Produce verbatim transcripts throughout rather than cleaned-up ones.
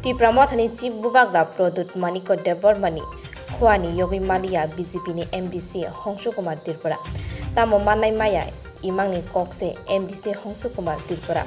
Tipra Mothani Chief Bubagra Pradyut Manikya Debbarmani khuani yogwi maliya B J P ni M D C Hongsu Kumar Tripura. Tamo mannai maya imangni kokse M D C Hongsu Kumar Tripura.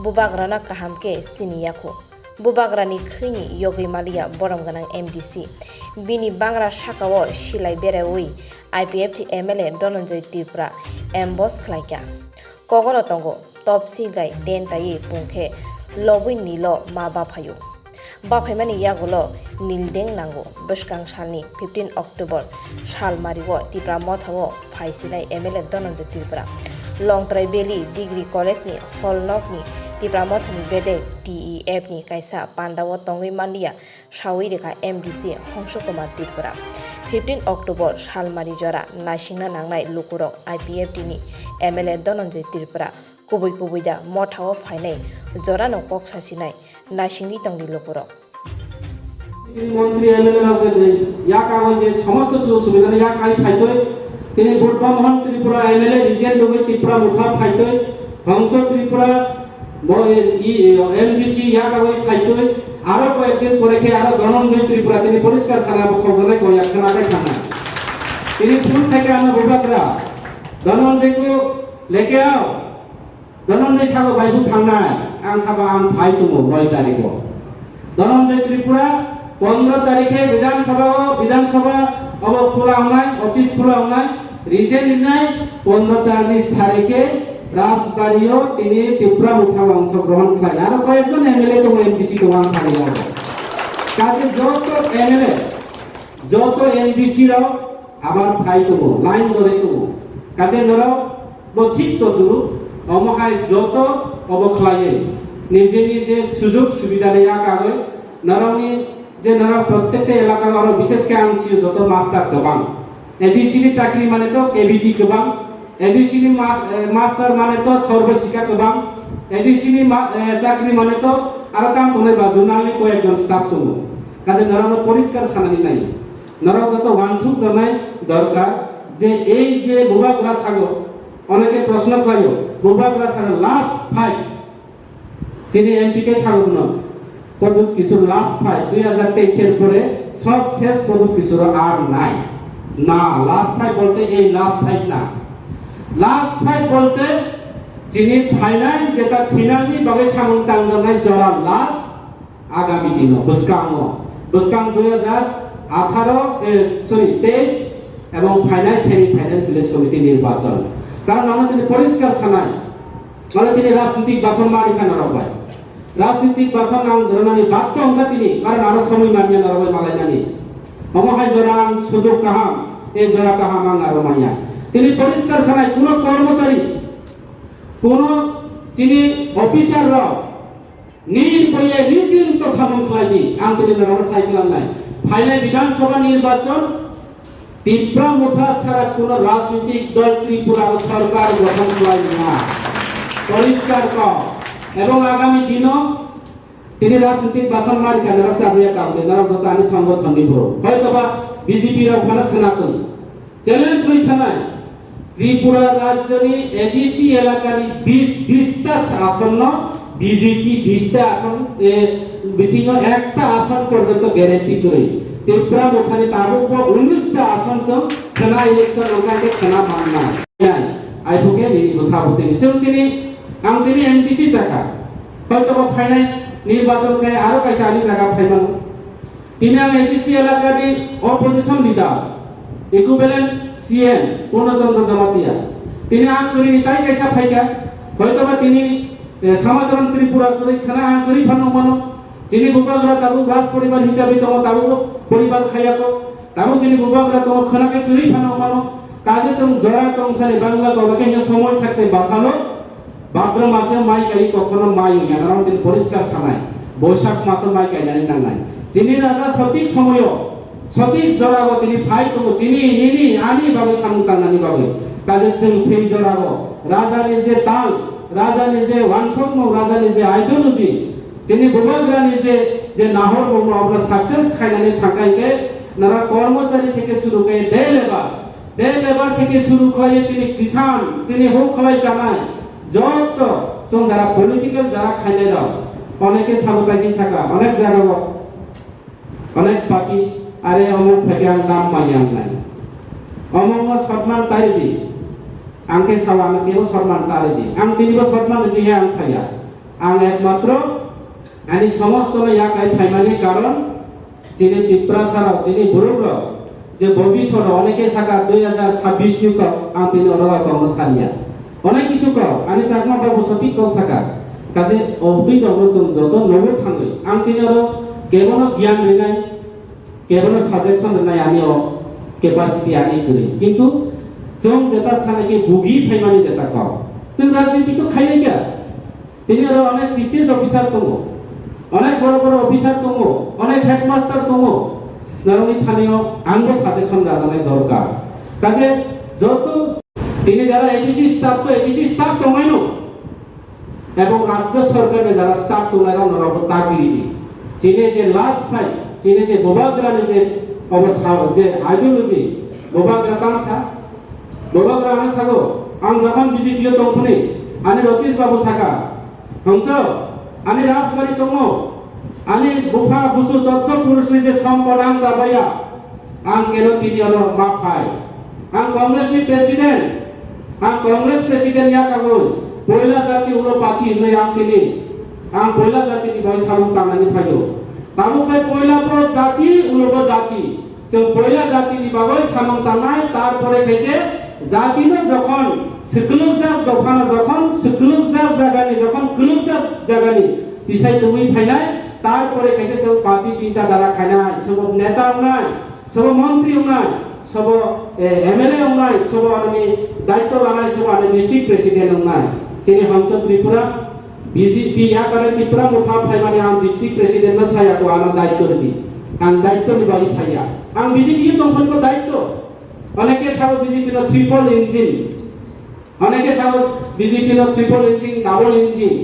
Bubagrano kaham khe sini yakhu. Bubagrani khwini yogwi maliya borom gwnang M D C. Bini bangra sakao silai berewi I P F T M L A Dhananjay Tripura ambush khlaikha. Kogono tongo, topsi gai ten taiwi pungkhe lobwi nilo ma baphaio. Baphaimani yagulo nildeng nango. Bwskang salni fifteen October salmario Tipra Mothao phaisinai M L A Dhananjay Tripura. Longtrai Valley Degree College ni hall nokni Tipra Mothani bedek T E F ni kaisa pandao tongwi manliya sawi rikha M D C Hongsu Kumar Tripura. Fifteen October salmari jora naisingna nangnai lukurok I P F T ni M L A Dhananjay Tripura kubui kubui da Mothao phainai jorano kok sasinai naisingwi tongdi lukurok. Montri M L A rok je yak agoi je somosto sujog subidha yak ai phaitoi, tini Buddha Mohan Tripura M L A region logoi Tipra Motha phaitoi, Hongso Tripura bo, i, i, M D C yak agoi phaitoi, aro koyek din pore khe aro Dhananjay Tripura tini poriskar sana bo khokjaknai koyak khwna khe thangna. Tini phone thai khe ano Bubagra Dhananjay ko leke ao. Dhananjay sabo bai bo thangnai, ang sabo ang phai tongo noi tarikh o. Dhananjay Tripura pondro tarikhe Bidhan Sabha o, Bidhan Sabha obo khula wngnai, office khula wngnai, resign rinai, pondro tarikh ni sarikhe Rajbari o tini Tipra Motha o ongsho grohon khlai. Aro koyekjon M L A tongo, M D C tongo, ang sari abo. Kaje joto M L A, joto M D C rok abar phai tongo, line dore tongo. Kaje norok bo thik to duru, omo hai joto obo khlaiwi nijeni je sujog subida ni yakagwi norokni je norok prottekta elaka oro bishesh khe ang sio joto master kwbang. A D C ni chakri mane to K B T kwbang, A D C ni mas-, eh, master mane to Sarva Shiksha kwbang, A D C ni ma-, eh, chakri mane to aro tang tongnai ba journal ni koyekjon staff tongo. Kaje norokno poriskar sanani nai. Norok joto uansuk janai dorkar je ei je Bubagra sago, oneke proshno khlaio, Bubagra sago last fight. Chini M P khe sago phano, Pradyut Kishore last fight, dui hajar teis er pore sob ses Pradyut Kishore ar nai. Na, last fight bolte ei last fight na. Last fight bolte chini phainai jeta thinangni bagwi samung tangjaknai jora last. Agami dino, bwskango, bwskang dui hajar atharo, eh, sorry, teis ebong phainai semi final village committee nirbachon. Karon ano tini poriskar sanai, ano tini rajnitik bason ma rikha norok bai. Rajnitik bason ang rwnani badhyo wngkha tini, karon aro somoi manya norok bai malainani. Omo hai jora ang sujog kaham, ei jora kaham ang aro manya. Tini poriskar sanai, kuno kormochari, kuno chini officer rok, Nirboye nijinto samung khlai di, ang tini norokno sai khwlanai. Phainai Bidhan Sabha nirbachon Tipra Motha sara kuno rajnitik dol Tripura o sorkar gothon khlai nai. Poriskar kok. Ebong agami dino tini rajnitik bason ma rikha norok chajakya kaam de, norok joto ani songothon ni borok. Hoitoba B J P rok phano khwna tong. Challenge rwi sanai, Tripura rajyoni A D C elakani bis, bis ta asonno B J P bis ta ason, e, bisingo ekta ason porjonto guarantee kwrwi. Tipra Mothani tabukbo unis ta ason chwng khwna election wngkha khe khwna mannai. Nai, aiphuke nini bwsabo tini. Chwng tini, ang tini M D C jaga. Hoitobo phainai nirbachon khe aro kaisa ani jaga phaimano. Tini ang A D C elakani opposition leader, equivalent C M, Purno Chandra Jamatia. Tini ang kwrwini tai kaisa phaikha, hoitoba tini, eh, Samacharan Tripura kwrwi khwna ang kwrwi phano mano. Chini bubagra tabuk raj poribar hisabe tongo, tabuk poribar khayako. Tabuk chini bubagra tongo khwna khe kwrwi phano mano. Kaje chwng jora tongsani bangla kobo khe hino somoi thakte basalo. Bhadra mase mai kai kokhono mai wngya, norok tini poriskar sanai. Boisak mase mai kainani nangnai. Chini raja sotik somoyo, sotik jorao tini phai tongo, chini, nini, ani bagwi samung tangnani bagwi. Kaje chwng sei jorao rajani je tal, rajani je wansokmung, rajani je ideology, chini bubagrani je, je nahormungno obono success khainani thangkha hinkhe nara kormochari theke suru khe de labour, de labour theke suru khlaiwi tini kisan, tini huk khlai chanai, joto chwng jara political jara khainai rok, Oneke sabo kaisa saka, onek jaga o, onek party, are omuk phaikhe ang dam manya wngnai. Omukno sotman tari di, ang khe sao ano kebo sotman tari di. Ang tinibo sotman di he ang saya. Ang ekmatro ani somostono yakai phaimani karon, chini Tiprasa rok, chini borok rok, je bobisot rok, oneke saka dui hajar sabbish ni kok, ang tini oro rok kok no saliya. Onek kichu kok, ani Chakma babu sotik kok saka. Kaje obtwi rok no chwng joto nogo thangwi. Ang tini oro kebono giyan rinai, kebono suggestion rinai ani o capacity ani kwrwi. Kintu chwng jeta sana khe bugi phaimani jeta kok. Chwng rajniti to khainai kha. Tini oro onek T C S officer tongo, onek boro boro officer tongo, onek headmaster tongo, norokni thani o angbo suggestion rajaknai dorkar. Kaje joto tini jara A D C staff to A D C staff tongnaino, ebong rajyo sorkar ni jara staff tongnai rok norokbo ta kiri di. Chini je last fight, chini je Bubagra ni je obo sa-, je ideology, Bubagra tamsa, Bubagra ano sago, ang jokhon B J P o tongphuni, ani Ratish babu saka, Hongso, ani rajbari tongo, ani bupha busu jotto purusni je sompod ang chabaya, ang keno tini ano ma phai. Ang Congress ni president, ang Congress president ya kagoi, poila jati ulo pati hinwi ang tini, ang poila jati ni bai samung tangnani phaio. Tabuk khe poila bo jati, ulo bo jati. Chwng poila jatini bagwi samung tangnai, tarpore khaise jatino jokhon swkwlwkjak dophano, jokhon swkwlwkjak jagani, jokhon kwlwkjak jagani tisai tubui phainai, tarpore khaise chwng party chinta dara khainai, sobo neta wngnai, sobo montri wngnai, sobo, eh, M L A wngnai, sobo ani daitto lanai, sobo ani district president wngnai. Tini Hongso Tripura, B J P yakare Tipra Motha phaimani ang district president no saya ko ano daitto ridi. Ang daitto ni bagwi phaiya. Ang B J P tongphani bo daitto. Oneke sabo B J P no triple engine. Oneke sabo B J P no triple engine, double engine.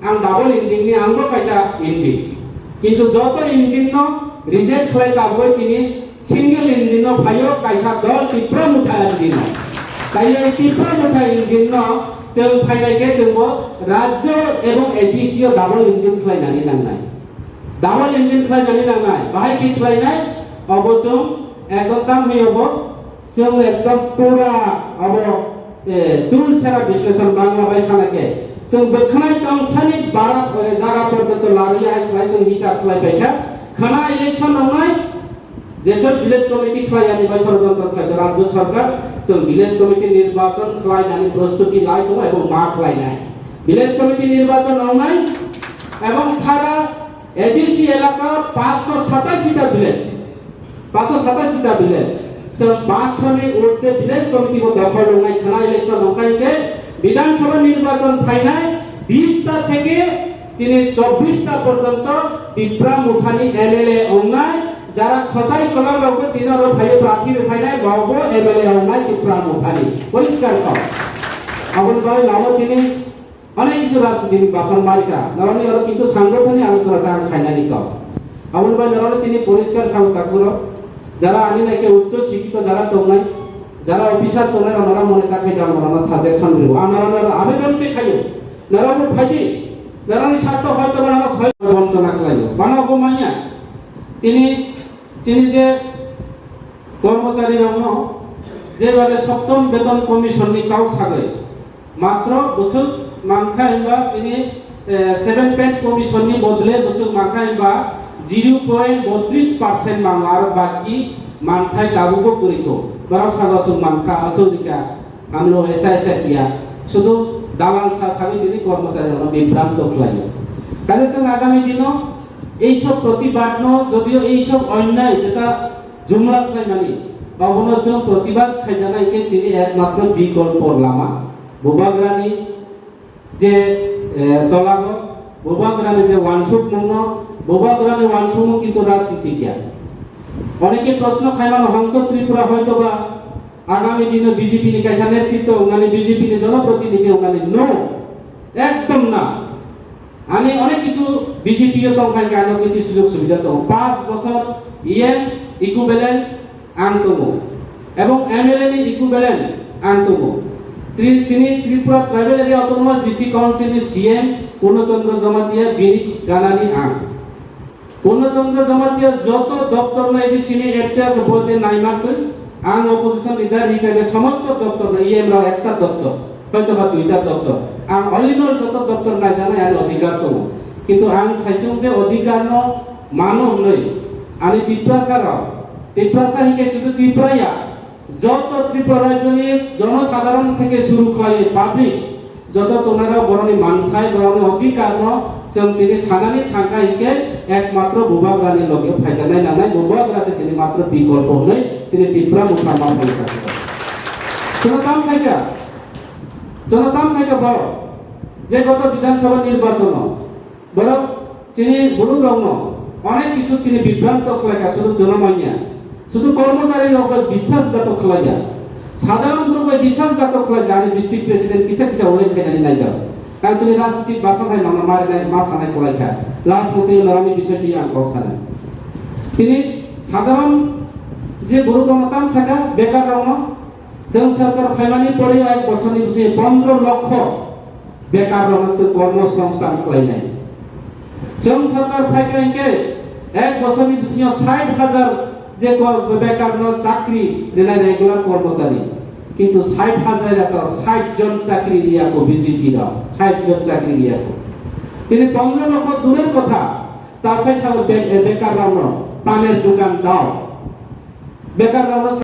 Ang double engine ni ang bo kaisa engine. Kintu joto engine no reject khlai kaboi tini single engine no phaio kaisa dol Tipra Motha engine no. Taile Tipra Motha engine no chwng phainai khe chwng bo rajyo ebong A D C o double engine khlainani nangnai. Double engine khlainani nangnai. Bahai khe khlainai, obo chwng ekdom tam hwi obo chwng ekdom pura obo, eh, chul sera bisleson Bangla bai sana khe chwng bwkhanai tongsani bara, eh, jaga porjonto larwi hai khlai chwng hisab khlai paikha. Khana election nangnai, Jesor village committee khlai ani bai sorojontro khlai to rajyo sarkar, chwng village committee nirbachon khlai nani prostuti lai tongo ebong ma khlai nai. Village committee nirbachon wngnai ebong sara A D C elaka paanch sho satashi ta village, paanch sho satashi ta village, chwng paanch sho ni urde village committee bo dokhol wngnai khna election wngkha hingke Bidhan Sabha nirbachon phainai bis ta theke tini chobbish ta porjonto Tipra Mothani M L A wngnai, jara khosai kolom rokbo chini oro phaiwi prarthi rwphainai, bobo M L A wngnai Tipra Mothani. Poriskar kok. Aboni bagwi lama tini onek kisu rajniti ni basan barikha. Norokni oro kintu sangothoni alochona sa ang khainani kok. Aboni bagwi norokni tini poriskar sango takuro. Jara ani naikhe uccho sikito jara tongnai, jara officer tongnai rok norok mone ta khaida norokno suggestion rwo. Ang norokno abedon se khaio. Norokbo phaidi, norokni sakto hoito ba norok soi boncona khlaio. Bano bo manya. Tini, chini je kormochari rokno je babe Saptom Beton Commission ni kau sagwi matro bwswk mankha hwnba chini, eh, Seven Pay Commission ni bodole bwswk mankha hwnba zero point botris percent mango, aro baki manthai tabukbo kwrwikho. Borok sago aswk mankha, aswk rikha. Hamlo esa esa kiya, sudu dalal sa sagwi tini kormochari rokno bibranto khlaio. Kaisa chwng agami dino ei sob protibad no, jodio ei sob onnai jeta jumla khlaimani, obono chwng protibad khaijaknai khe chini ekmatro bikolpo lama. Bubagrani je, eh, tolago, Bubagrani je wansukmungno, Bubagrani wansukmung kintu rajniti kiya. Oneke proshno khaimano Hongso Tripura hoitoba agami dino B J P ni kaisa netritwo wngnani, B J P ni jonoprotinidhi wngnani. No, ekdom na. Ani onek kisu B J P o tongkha hingke ano kisi sujog subida tongo. Panch bosor E M equivalent ang tongo. Ebong M L A ni equivalent ang tongo. Tri-, tini Tripura Tribal Area Autonomous District Council ni C M, Purno Chandra Jamatia bini ganani ang. Purno Chandra Jamatia joto doptor no edi sini ekta ke boje naimak twi, ang opposition leader hisabe somosto doptor no, E M rao ekta doptor, hoito ba duita doptor. Ang all in all joto doptor naijaknai ani odhikar tongo. Kintu ang saisung je odhikar no mano hwnwi ani Tiprasa rao, Tiprasa hike sudu Tripura ya, joto Tripura rajyoni jonosadharon theke suru khlai public, joto tongnai rao borokni manthai, borokni odhikar no chwng tini sanani thangkha hinkhe ekmatro Bubagrani loge phaijaknai nangnai, Bubagra se chini matro bikolpo hwnwi tini Tipra Motha ma phai kha. Chwngno tam khaikha, chwngno tam khaikha borok je goto Bidhan Sabha nirbachon o borok chini borok rokno onek kisu tini bibranto khlaikha, sudu jonomanya, sudu kormochari rok bai biswasghatok khlaiya, sadharon borok bai biswasghatok khlaija, ani district president kisa kisa ulik khainani naijak. Ang tini rajnitik basong hai mangno marinai ma sanai khlaikha, last muti norokni bisoi twi ang kok sanai. Tini sadharon je borok rokno tam sakha, bekar rokno, chwng sarkar phaimani pore ek bosorni bising pondro lokho bekar rokno chwng kormo songsthan khlainai. Chwng sarkar phaikha hinkhe ek bosorni bisingo sait hajar je ko-, bekar no chakri rinai regular kormochari. Kintu sait hajar ato sait jon chakri riya ko B J P rok, sait jon chakri riya ko. Tini pondro lokho durer kotha, ta khe sabo be-, bekar rokno paner dukan dao. Bekar rokno